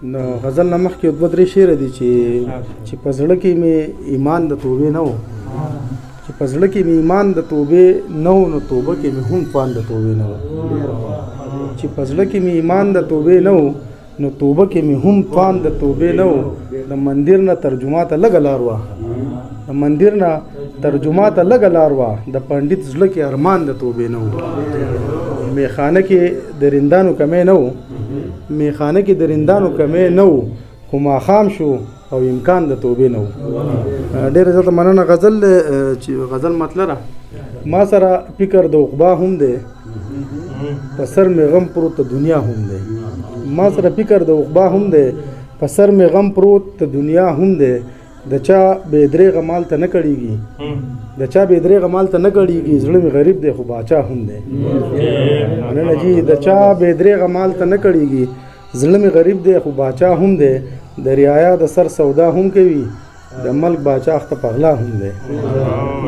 نو غزل نه مخکې دوه درې شعر دي چې په زړه کې مې ایمان د توبې نه و، چې په زړه کې مې ایمان د توبې نه و، نو توبه کې مې هم توان د توبې نه و. چې په زړه کې مې ایمان د توبې نه و، نو توبه کې مې هم توان د توبې نه و. د مندر نه ترجمه ته لږه لار وه، د مندر نه ترجمه ته لږه لار وه، د پنډت زړه کې ارمان د توبې نه و. میخانه کې د رندانو کمی نه و، میخانه کې د رندانو کمی نه و، خو ماښام شو او امکان د توبې نه و. ډېره زیاته مننه. غزل چې غزل مطلع ما سره فکر د عقبا هم دی، په سر مې غم پروت د دنیا هم دی. ما سره فکر د عقبا هم دی، په سر مې غم پروت د دنیا هم دی. د چا بې درېغه مال ته نه کړېږي، د چا بې درېغه مال ته نه کړېږي، زړه مې غریب دی خو باچا هم دی. مننه جی. د چا بې درېغه مال ته نه کړېږي، زړه مې غریب دی خو باچا هم دی. د رعایا د سر سودا هم کوي، د ملک باچا اخته په غلا هم دی.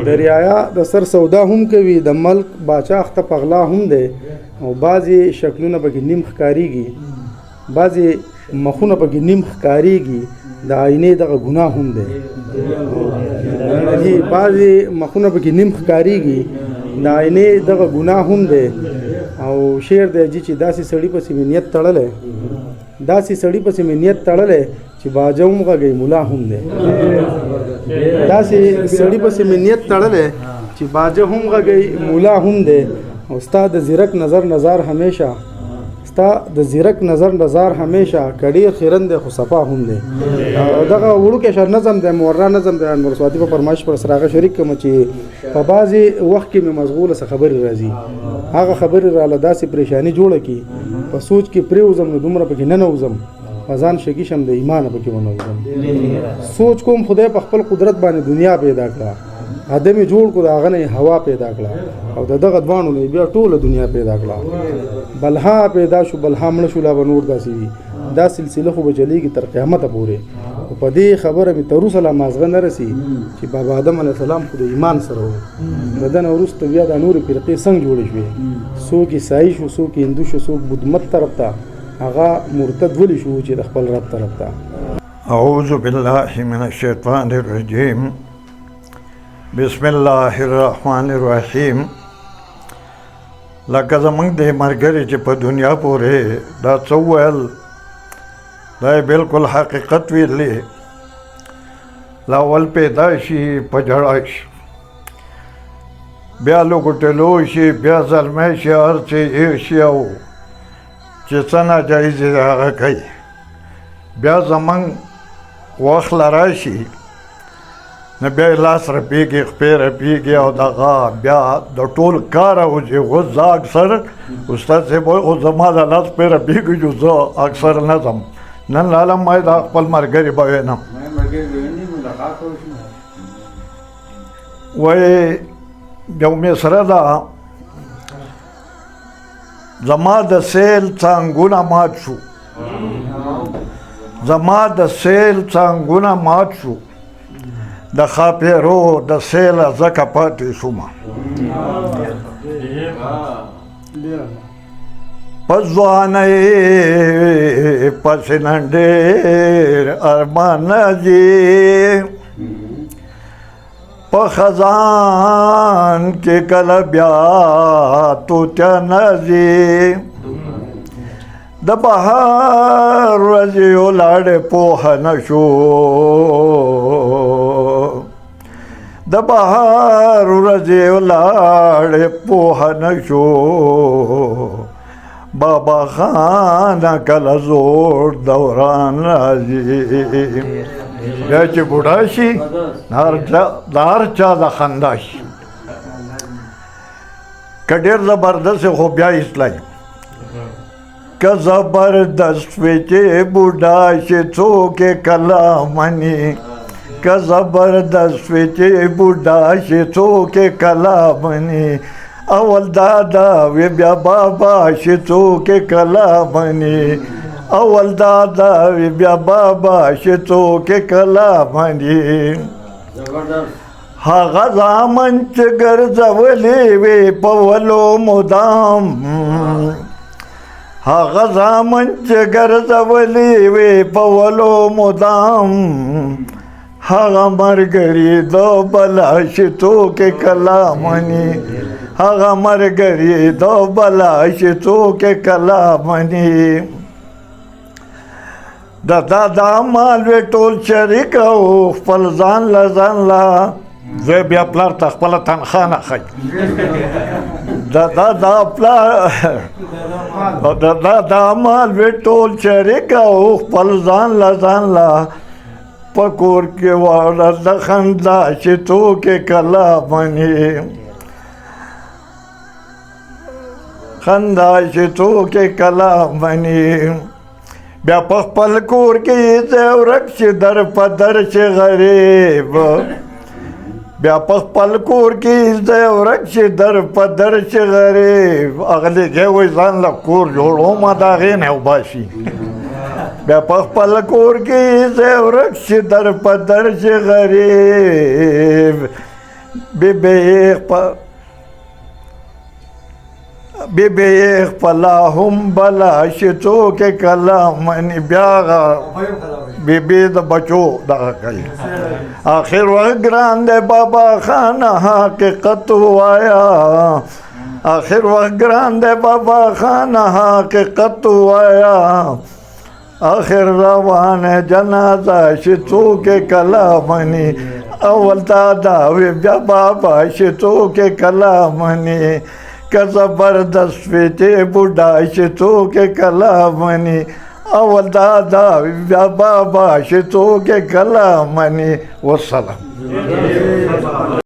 د رعایا د سر سودا هم کوي، د ملک باچا اخته په غلا هم دی. او بعضې شکلونه پکې نیم ښکارېږي، بعضې مخونه پکې نیم ښکارېږي، د آینې دغه ګناه هم دی. بعضې مخونه پکې نیم ښکارېږي، د آینې دغه ګناه هم دی. او شعر دی جی چې داسې سړي پسې مې نیت تړلی، داسې سړي پسې مې نیت تړلی چې باجه هم غږوي ملا هم دی. داسې سړي پسې مې نیت تړلی چې باجه هم غږوي ملا هم دی. او ستا د ځیرک نظر نظار همیشه، ستا د ځیرک نظر نظار همیشه، که ډېر خیرن دی خو صفا هم دی. او دغه وړوکی شان نظم دی، مورا نظم دی، انور سواتي په فرمایش پر سره هغه شریک کړم چې په بعضې وخت کې مې مزغوله څه خبرې راځي، هغه خبرې راله داسې پریشاني جوړه کړي، په سوچ کې پرېوځم نو دومره پکې ننوځم، په ځان شکي شم د ایمانه پکې ونوځم. سوچ کوم خدای په خپل قدرت باندې دنیا پیدا کړه، آدم یې جوړ کړو، د هغه نه یې هوا پیدا کړه، او د دغه دواړو نه یې بیا ټوله دنیا پیدا کړه. بلها پیدا شو، بلها مړه شو، لا به نور داسې وي. دا سلسله خو به چلېږي تر قیامته پورې. خو په دې خبره مې تر اوسه لا مازغه نه رسي چې بابا آدم علیه السلام خو د ایمان سره و. د ده نه وروسته بیا دا نورې فرقې څنګه جوړې شوې، څوک عیسایي شو، څوک هندو شو، څوک بدمت طرف ته، هغه مرتد ولې شو چې د خپل رب طرف ته. اعوذ بالله من الشیطان الرجیم، بسم الله الرحمن الرحیم. لکه زمونږ د ملګري چې په دنیا پورې دا څه وویل، دا یې بالکل حقیقت ویلی. لا اول پیدا شي په ژړا شي، بیا لوګوټلو شي، بیا زلمی شي، هر څه یې شي او چې څه ناجایز یې هغه کوي. بیا زمونږ وخت له راشي نو بیا یې لاس رپېږي، خپې رپېږي، او دغه بیا د ټول کار وځي. خو زه اکثر استاد صاحب وایي خو زما د لاس پې رپېږي چې زه اکثر نه ځم. نن لاله ما دا خپل ملګري به وینم، وایي یو مصره ده، زما د سیل څنګونه مات شو، زما د سیل څنګونه مات شو، د ښاپېرو د سیله ځکه پاتې شومه. په ځوانۍ پسې نن ډېر ارمان دي، په خزان کې کله بیا توتیا نه ځي، د بهار ورځې ولاړې پوه نه شو، د بهار ورځې ولاړې پوه نه شو، بابا خانه کله زوړ دوران راځي. بیا چې بوډا شي د هر چا د خندا شي، که ډېر زبردست خو بیا اسلای، که زبردست وي چې بوډا شي څوک یې کله مني، که زبردست وي چې بوډا شي څوک یې کله مني، اول دادا وي بیا بابا شي څوک یې کله مني، اول دادا وي بیا بابا شي څوک یې کله مني. هغه زامن چې ګرځولې وي په ولو مدام، هغه زامن چې ګرځولي وي په ولو مدام، هغه مرګري د بلا شي څوک یې کلا مني، هغه مرګري د بلا شي څوک یې کلا مني. د دادا مال وی ټول شریک او خپل ځان له ځان له زوی بیا پلار ته خپله تنخوا نه ښیي. د دادا پلار د دادا مال وی ټول شریک او خپل ځان له ځان له په کور کې واړه د خندا چې څوک یې کله مني، خندا چې څوک یې کله مني. بیا په خپل کور کې ځای ورک شي در په در شي غریب، بیا په خپل کور کې ځای ورک شي در په در شي غریب. هغه لږی وایي ځان له کور جوړوم د هغې نه وباسي. بیا په خپل کور کې ځای ورک شي در په در شي غریب. بې بې خپله هم بلا شي څوک یې کله مني. بیا هغه بې بې د بچو دغه کوي. اخر وخت ګران دی بابا خانه حقیقت ووایا، اخر وخت ګران دی بابا خانه حقیقت ووایا. اخر روان جنازه شي څوک یې کله مني، اول دادا وي بیا بابا شي څوک یې کله مني. که زبردست وي چې بوډا شي څوک یې کله مني، اول دادا وي بیا بابا شي څوک یې کله مني. والسلام.